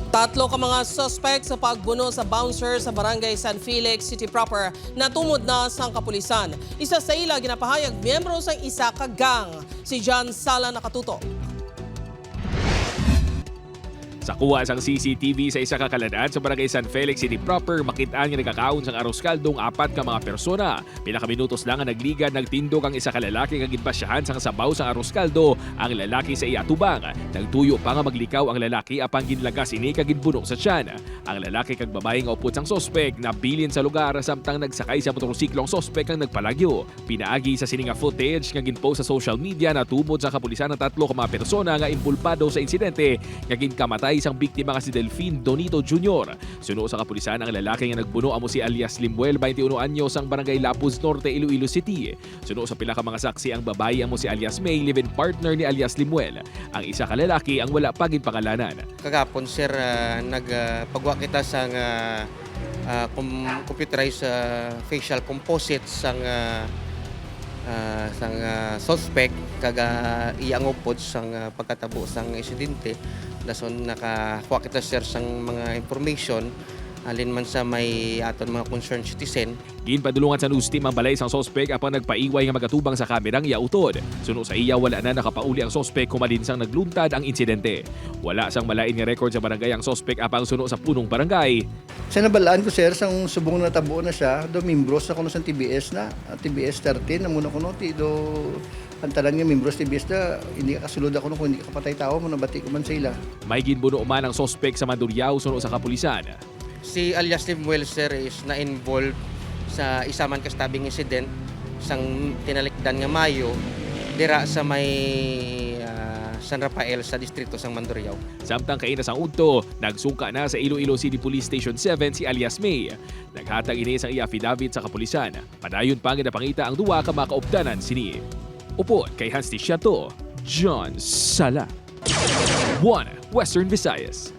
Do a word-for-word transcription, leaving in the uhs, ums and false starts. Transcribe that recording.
Tatlo ka mga suspect sa pagbuno sa bouncer sa Barangay San Felix City Proper natumod na sang kapulisan. Isa sa ila ginapahayag miyembro sang isa ka gang. Si John Sala nakatutok. Sa kuha sang C C T V sa isa ka kalan-an sa Barangay San Felix City Proper, makit-an nga nagakaon sang arroz caldo ang apat ka mga persona. Pila ka minutos lang nga nagligad, nagtindog ang isa ka lalaki kag ginbasyahan sang sabaw sang arroz caldo ang lalaki sa iya atubang. Nagtuyo pa nga maglikaw ang lalaki, apang ginlagas ini kag ginbuno sa tiyan. Ang lalaki kag babayi nga upod sang suspek nabilin sa lugar, samtang nagsakay sa motorsiklo ang suspek kag nagpalagyo. Pinaagi sa sini nga footage nga ginpost sa social media, natumod sa kapulisan ang tatlo ka mga persona nga inbolbado sa insidente nga ginkamatay sang biktima nga si Delfin Donito Junior. Suno sa kapulisan, ang lalaki nga nagbuno amo si alias Limuel, twenty-one anyos, sang Barangay Lapuz Norte, Iloilo City. Suno sa pila ka mga saksi, ang babayi amo si alias May, live-in partner ni alias Limuel. Ang isa ka lalaki ang wala pa ginpangalanan. Kagapon, sir, ah, nag, ah, pagwa kita sang, ah, ah, com-, computerized, ah, facial composite sang, ah, ah, sang, ah, suspect, kag, ah, iya nga upod sang, ah, pagkatabo sang insidente. Dason nakakuha kita, sir, sang mga information halin man sa may aton mga concerned citizen. Ginpadulungan sa news team ang balay sang suspek, apang nagpaiway nga magatubang sa kamerang iya utod. Suno sa iya, wala na nakapauli ang suspek humalin sang nagluntad ang insidente. Wala sang malain nga record sa barangay ang suspek, apang suno sa punong barangay, Sa nabalaan ko, sir, sang subong natabo na siya, do membros na kuno sang T B S na, ah, T B S thirteen, amo na kuno, ti do ang tanan nga membros T B S na, hindi ka kasulod ako no kung hindi ka patay tao, mo nabati ko man sa ila. May ginbuno man ang suspek sa Mandurriao, suno sa kapulisan. Si alias Lemuel, sir, is na-involve sa isa man ka stabbing incident sang tinalikdan nga Mayo dira sa may, ah, San Rafael sa distrito sang Mandurriao. Samtang kaina sang udto, nagsungka na sa Iloilo City Police Station seven si alias May. Naghatag ini sang iya affidavit sa kapulisan. Padayon pa nga napangita ang duha ka mga kaupdanan sini. Upod kay Hans Tisiato, John Sala. One Western Visayas.